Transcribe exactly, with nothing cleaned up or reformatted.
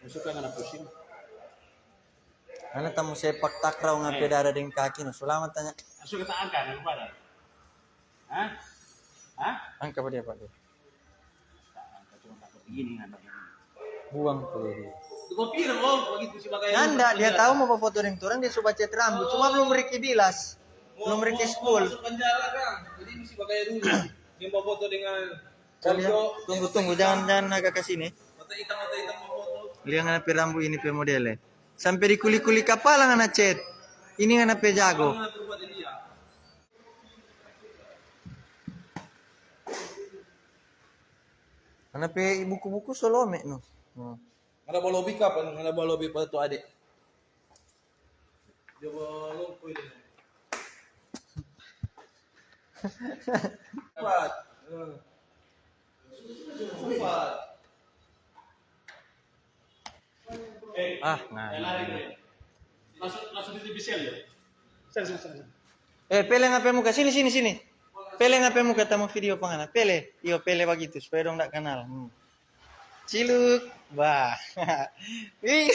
Suka ngana pusing. Ngana tamu sepak takraw ngape dada deng kaki no. Sulama tanya. Suka tak angka, ngana pada. Hah? Hah? Angka apa dia, Pak? Buang tu dia. Nanda, dia tahu mau foto deng torang, dia suka cat rambut, cuma belum Ricky bilas, belum Ricky sepul. Kalian tunggu, tunggu, jangan, jangan agak ke sini. Lihat ngana pe rambut ini pe modele. Sampe di kuli-kuli kapala ngana cat. Ini ngana pe jago. Ngana pe buku-buku so lome no. Hmm. Ngana balobi kapan? Ngana balobi pa tu ade. Dia balompo ini. Cepat. Hmm. Cepat. Ah, nah. Langsung, langsung di T V sel ya? Sel, sel, sel, sel. Eh, Pele, ngana pe muka? Sini, sini, sini. Pele, ngana pe muka? Tamu video pa ngana. Pele. Iyo, Pele bagitu, supaya dong dak kanal. Hmm. Ciluk. Bah. Ih.